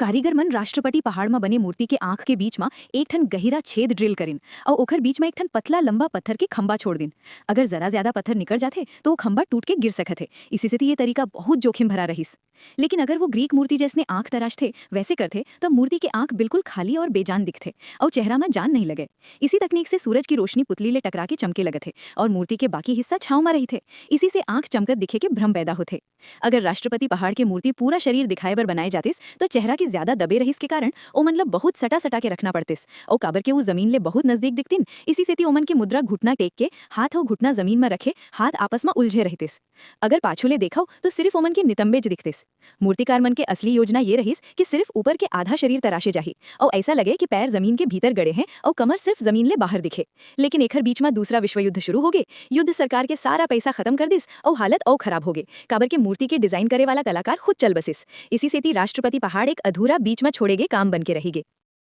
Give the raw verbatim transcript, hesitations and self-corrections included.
कारीगर मन राष्ट्रपति पहाड़ म बने मूर्ति के आंख के बीच म एक ठन गहिरा छेद ड्रिल करिन अउ ओखर बीच म एक ठन पतला लंबा पत्थर के खंबा छोड़ दिन। अगर जरा ज्यादा पत्थर निकल जाथे, तो वो खंबा टूट के गिर सकत हे। इसी सेती ये तरीका बहुत जोखिम भरा रहिस। लेकिन अगर वो ग्रीक मूर्ति जैसने आंख तराशथे, वैसे करथे, तब मूर्ति के आंख बिल्कुल खाली और बेजान दिखथे, अउ चेहरा म जान नहीं लगे। इसी तकनीक से सूरज की रोशनी पुतली ले टकरा के चमके लगत हे और मूर्ति के बाकी हिस्सा छांव म रहिथे। इसी से आंख चमकत दिखे के भ्रम पैदा होथे। अगर राष्ट्रपति पहाड़ के मूर्ति पूरा शरीर दिखाए बर बनाए जातिस, तो चेहरा के ज्यादा दबे रहिस के कारण ओमन ल बहुत सटा-सटा के रखना पड़तिस। अउ काबर के वो जमीन ले बहुत नजदीक दिखतिन, इसी सेती ओमन के मुद्रा घुटना टेक के, हाथ अउ घुटना जमीन म रखे, हाथ आपस म उलझे रहितिस। अगर पाछू ले देखव, तो सिर्फ ओमन के नितंबेच दिखतिस। मूर्तिकार मन के असली योजना ये रहिस कि सिर्फ ऊपर के आधा शरीर तराशे जाही, अउ ऐसा लगे कि पैर जमीन के भीतर गड़े हैं अउ कमर सिर्फ जमीन ले बाहर दिखे। लेकिन एखर बीच म दूसरा विश्व युद्ध शुरू होगे। युद्ध सरकार के सारा पैसा खत्म कर दिस अउ हालत अउ खराब होगे, काबर के मूर्ति के डिजाइन करे वाला कलाकार खुद चल बसिस। इसी सेती राष्ट्रपति पहाड़ एक अधूरा बीच म छोड़े गे काम बन के रहिगे।